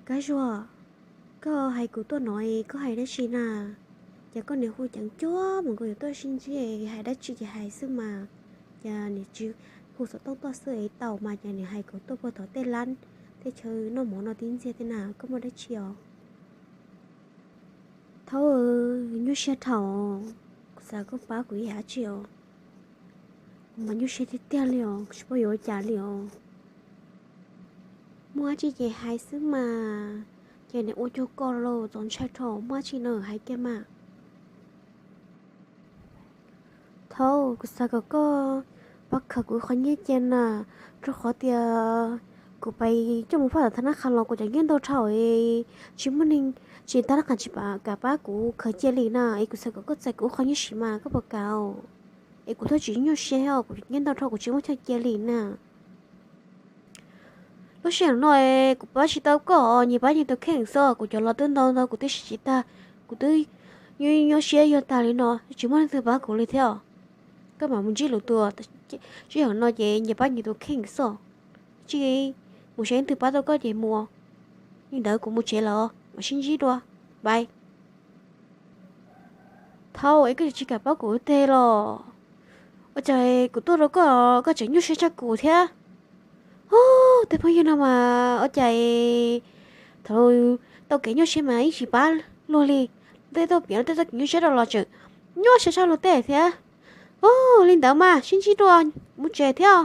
Kab Zuag, koj hais kuv tuaj no es koj hais dab tsi na? Ces koj niam hu ceev cuag mus nkaus yuav tuaj sib ntsib, hais dab tsi ces hais xwb mas. Ces niam tsis hu xov tooj tuaj xwb es tau mas ces niam hais kuv tuaj puag tom tej lab, tej chaw noj mov no tib ntxiag tej na, koj muaj dab tsi os? Thaub, nyuaj siab dhau, kuv xav koj pab kuv ib yam dab tsi os. Kuv mas nyuaj siab tiag tiag li os, kuv tsis paub yuav ua cas li os. Muaj dab tsi ces hais xwb mas, ces niam ua cuag koj los txaus ntshai dhau, muaj dab tsi no hais kiag mas. Thaub, kuv xav kom koj pab khaws kuv qhov nyiaj cia na, rau qhov tias kuv pais coj mus faj tom thab nab qha los kuv cov nyiaj ntau dhau es tsis muaj neeg, tsis thab nab qha tsis kam pab kuv khaws cia li na, es kuv xav kom koj txais kuv qhov nyiaj siv mas koj puas kam? Es kuv thiaj tsis nyuaj siab os, kuv nyiaj ntau dhau kuv tsis muaj chaw cia li na. Lub sij hawm no kuv pab tsis tau koj, nyias pab nyias tus kheej xwb, kuv cov los twb ntau ntau kuv twb siv tsis tag, kuv twb nyuaj siab yog tag li no tsis muaj leej twg pab kuv li thiab. Koj mam mus ntsib lwm tus, sij hawm no ces nyias pab nyias tus kheej xwb. Tsis mus saib leej twg pab tau koj ces mus, li ntawd kuv mus tsev lawm, mam sib ntsib dua, bye. Thaub, es koj tsis kam pab kuv teg los? Ua cas kuv tuaj rau koj, koj tseem nyuaj siab tshaj kuv thiab? Ub, tej phooj ywg no mas ua cas thaum tau kev nyuaj siab mas ib tsis pab luag li, tej tuaj piav tej txoj kev nyuaj siab rau los tseem nyuaj siab tshaj luag tej thiab. Ub, li ntawd mas sib ntsib dua, mus tsev thiab.